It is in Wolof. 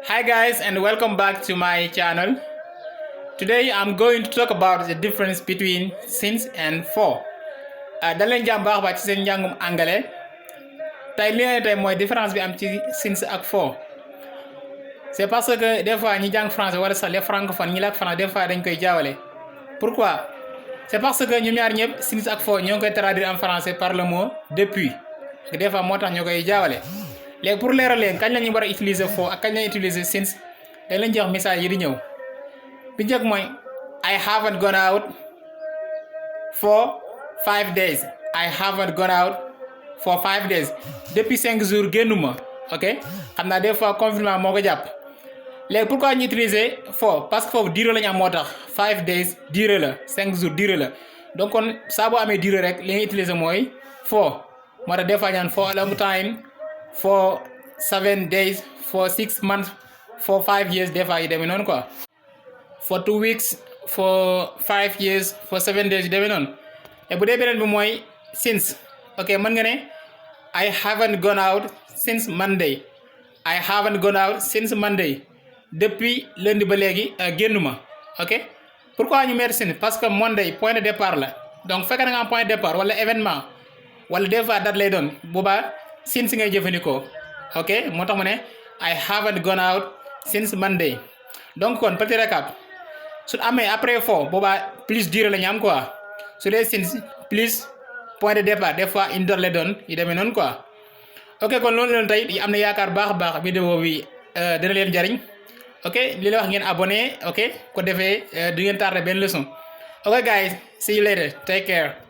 Hi guys and welcome back to my channel. Today I'm going to talk about the difference between since and for. dal leen jàmm baax baax ci seen njàngum anglais tey li leen tey mooy différence bi am ci since ak for. C'est parce que des fois ñi jàng français wala sax les francophones ñi làkk français des fois dañ koy jaawale. Pourquoi? C'est parce que ñoom ñaar ñëpp since ak for ñoo ngi koy traduire en français par le mot depuis. Des fois moo tax ñoo koy jaawale. léegi pour leeral leen kañ la ñu war a utiliser for ak kañ la ñuy utiliser since dañ leen jox message yi di ñëw bi njëkk mooy I haven't gone out for 5 days. I haven't gone out for 5 days. Depuis 5 jours génnuma. Ok xam naa des fois confinement moo ko jàpp léegi pourquoi ñu utiliser for parce que foofu durée la ñu am moo tax 5 days durée la 5 jours durée la donc kon saa boo amee durée rek li ñuy utiliser mooy for moo tax des fois ñaan for a long time. For 7 days, for 6 months, for 5 years, des fois yu demee noonu quoi. For 2 weeks, for 5 years, for 7 days yu demee noonu. Et bu dee beneen bi mooy since. Ok mën nga ne I haven't gone out since Monday. I haven't gone out since Monday. Depuis lundi ba léegi génnuma. Ok pourquoi ñu mettre since parce que Monday point de départ la donc fekk na nga am point de départ wala événement wala des fois date lay doon boobaa. Since ngay jëfandikoo ok moo tax mu ne I haven't gone out since Monday donc kon petit récap su amee après for boobaa plus durée la ñu am quoi su dee since plus point de départ des fois une date lay doon yu demee noonu quoi ok kon loolu noonu tey am na yaakaar baax a baax vidéo bi dina leen jariñ ok li la wax ngeen abonné ok ko defee du ngeen tardé benn leçon ok guys see you later take care.